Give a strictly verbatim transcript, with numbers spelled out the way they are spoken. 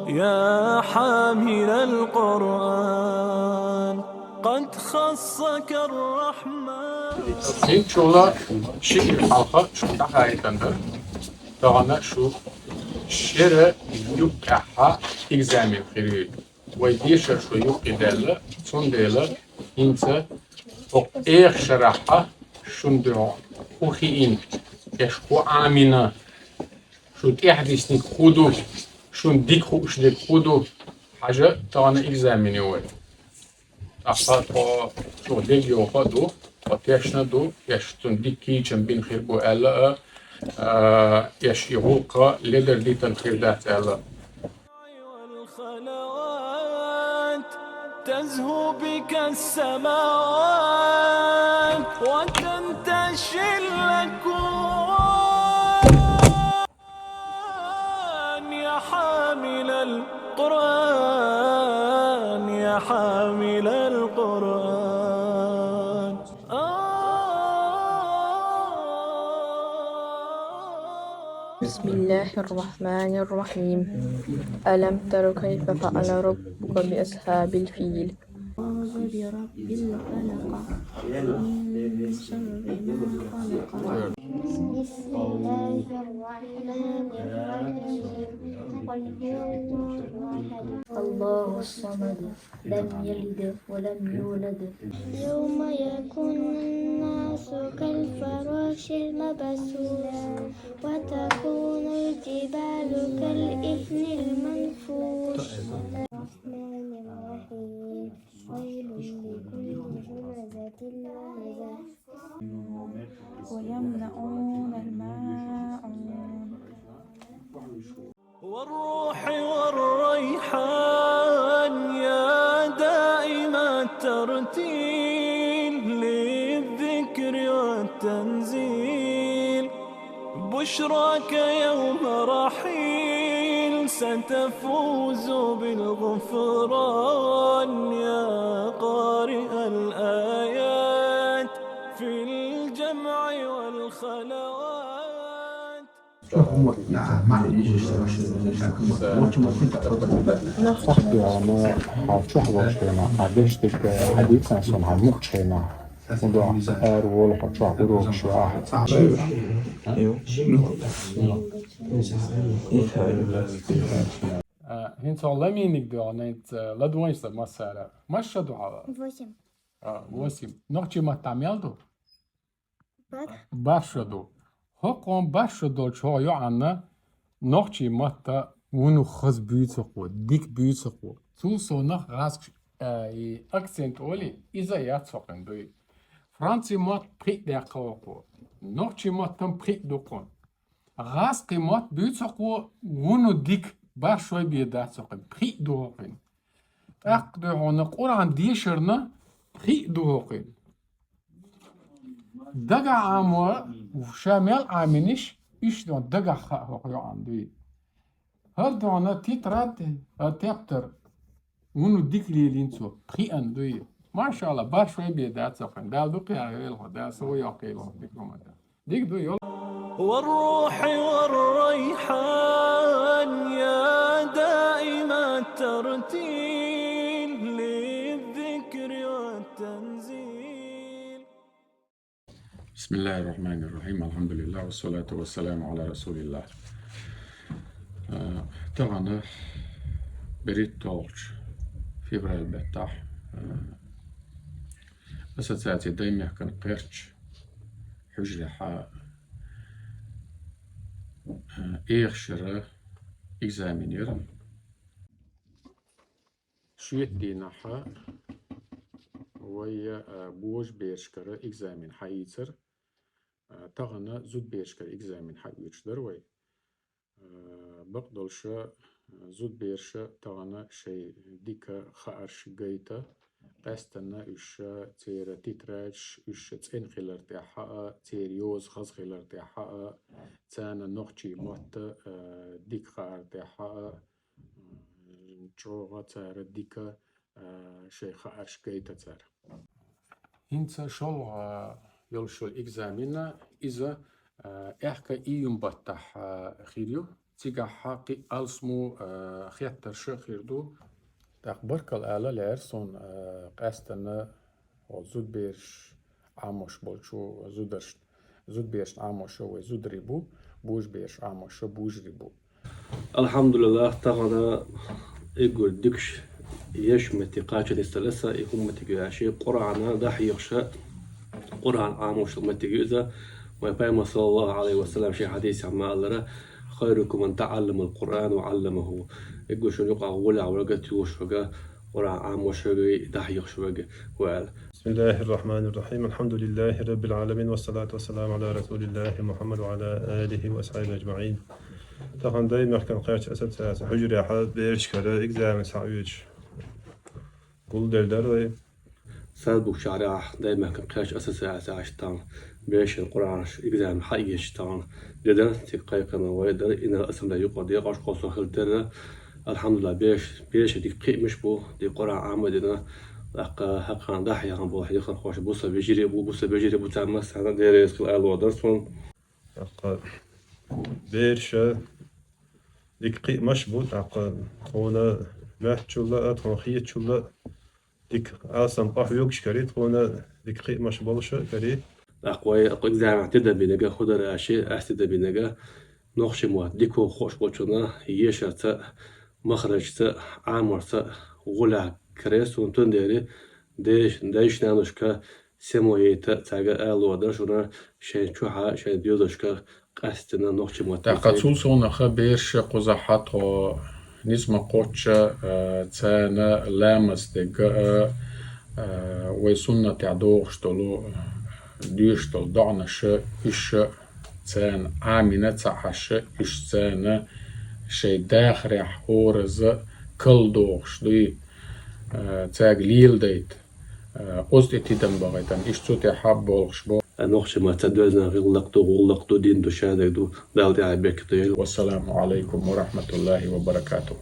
يا حامل القرآن، قد خصك الرحمن. Иншалла, ши хьалха шу дӀахаийтандар. Тахана шу шера юккъехьа экзамен хири. Вай дешар шу юккъе даьлла, цундела хӀинца хӀокху эха шарахьа шун дуьхьа хӀу хиина, эш хӀу Ӏамина, шу тӀаьхьадисниг хӀу ду, шун дика хууш дерг хӀу ду, хьажа тахана экзамен ю вай. ТӀаккха тхо, тхо дегайовха а ду, тхо тешна а ду, эш цунна дика кийчам бина хир бу аьлла а, а, эш и гӀуллакх ледар дитина хир дац аьлла а. والخلوات تزهو بك السماوات وتنتشي الأكوان. يا حامل القرآن، يا حامل القرآن. بسم الله الرحمن الرحيم. ألم تر كيف فعل ربك بأصحاب الفيل؟ أعوذ برب الفلق. من شر ما خلق. بسم الله الرحمن الرحيم. قل هو الله أحد. الله الصمد. لم يلد ولم يولد. يوم يكون الناس كالفراش المبثوث وتكون الجبال كالعهن المنفوش. الرحمن الرحيم. ويل لكل همزة لمزة. ويمنعون الماعون. والروح والريحان يا دائم الترتيل للذكر والتنزيل. بشراك يوم رحيل ستفوز بالغفران يا قارئ الآيات في الجمع والخلوات. Сахьтехьана хьал чохь волчхьена, хьан дешдерг хьадийцан сон хьан мукъачхьена. Хьуна хьан ара волу хьо чохь гур вогуш ваахь. А, хӀинца хьо ламийниг дуьхьа, хӀинца ладогӀийша сан массара. Масса ду хьан? Восемь. А, восемь. Нохчийн маттахь мел ду? Барх. Барх шо ду. ХӀокхунна барх шо долчу хӀокху йоӀанна нохчийн матта вуно хаза буьйцу хьо, дика буьйцу хьо. Цул совнаха гӀазкхаша, а, и акцент олий, иза а яц хӀокхуьнан дуй. Францийн мотт пхиъ даьккхина хӀокхо. Нохчийн маттам пхиъ ду хьуна. ГӀазкхийн мотт буьйцу хьо, вуно дика, барх шой бен дац хӀокхуьнан, пхиъ ду хӀокхуьнан. ТӀаккха дуй хьуна Къуръан дешарна пхиъ ду хӀокхуьнан. Дагахь Ӏамо, ша мел Ӏамийнарш, уьш дуьхьа дагахь хаа хӀокху йоӀанна дуй. ХӀара дуьхьа тетрадь, а, тептар, вуно дика лелийна цо, пхиъна дуй. Машалла, барх шой бен дац хӀокхуьнан. Дала дукха яхъйойла хьо, Дала сов йоккхийла хьо, дика хӀума дан. Дика ду, йо. والروح والريحان يا دائم الترتيل للذكر والتنزيل. بسم الله الرحمن الرحيم. الحمد لله والصلاة والسلام على رسول الله. Э, тахана берхӀитталгӀачу февраль баттахь, э, Ассоциацин даймехкан кхерчу хьуьжарехьа, э, эха шара экзамен яра. Шоьтан дийнахьа вай, а, божаберашкара экзамен хьаийцар, а, тахана зудаберашкара экзамен хьаоьцуш дара вай. А, бакъдолуша, а, зудабераша тахана шайн дика хаарш гайта, къаьсттина уьш церан тетрадаш, уьш цӀена хилар тӀехьа а, церан йоза хаза хилар тӀехьа а, царна нохчийн мотт, а, дика хаар тӀехьа а, чӀогӀа цара дика, а, шайн хаарш гайта цара. ХӀинца шолгӀа йолуш йолу экзамен, иза, а, аьхка июнь баттахь, а, хир ю. цигахьа кхин алсмо хеттарш а хир ду. ТӀаккха баркал ала лаьара суна къаьстана зудбераш Ӏамош болчу зударшна. Зудберашна Ӏамош вай зударий бу, божабераш Ӏамош божарий бу. Алхьамдулиллах, тахана эггар дикаш еш меттиг кхача нисдаласа, и хӀума меттиг ю аьши, Къуръана дахьеха, Къуръан Ӏамош меттиг ю иза. Вай Пайхамар, саллаллаху Ӏалайхи ва саллам, шен хьадисехь ма аллара: «Хайрукум ман таӀалламал Къуръана ва Ӏалламаху». Эггар шун юкъахь гӀолехь верг, тилуш верг, Къуръан Ӏамош верг, дахьеха верг ву аьлла. بسم الله الرحمن الرحيم. الحمد لله رب العالمين، والصلاة والسلام على رسول الله محمد وعلى آله وأصحابه أجمعين. Тахана Даймехкан кхаьчча ассоциацин хьуьжарехь берашкара экзамен схьаоьцуш гулделла дара вай. Садбугчарахь Даймехкан кхаьчча ассоциацехь тахана берашкара Къуръанаш экзамен схьаоьцуш тахана де дара, цига кхайкхина вай дара, инарла ассамблея юкъара декъашхо со хила терра. Алхьамдулиллах, бераш, берашка дика кхиамаш бу, дика Къуръан Ӏама а дина, тӀаккха хӀокхарна дахьеха болу хьехархоша бусалба вежарий а бу, бусалба вежарий а бу царна массарна, Дела реза хила ала лаьара суна. ТӀаккха бераша дика кхиамаш бу, тӀаккха тхуна моьттучул а, тхуна хетачул а дика алсам къахьоьгуш карий, тхуна дика кхиамаш болуш а карий. ТӀаккха вай кху экзаменехь тидам бинарг хӀун дара аьлча, ас тидам бинарг нохчийн мотт дика хууш болчунна ешарца а, махражца а, Ӏаморца а гӀолехь карий суна, цундела дайш-, дайшка-наношка сема яйта цаьрга ала лаьара шуна, шайн чохь а, шайн доьзалшка къаьсттина нохчийн мотт. ТӀаккха цул совнаха бераш кхузахь тхо ницкъ ма кхоччу, а, царна ламаз дерг а, а, вай суннатехь догӀуш долу, доьшуш долу доӀанаш а, уьш а царна Ӏамийна ца Ӏаш, уьш царна шайн дахарехь хӀоразза калдохуш дуй, а, цаьрга леладайта, а, оцу тӀе тидам бахийтина, уьш цу тӀехь болуш бу. Нохчийн мотт цхьа доьзна гӀиллакх ду, гӀуллакх ду, дин ду, шадерг ду, Далла тӀехь беркат ду. Вассаламу алайкум ва рахматуллахи ва баракатух.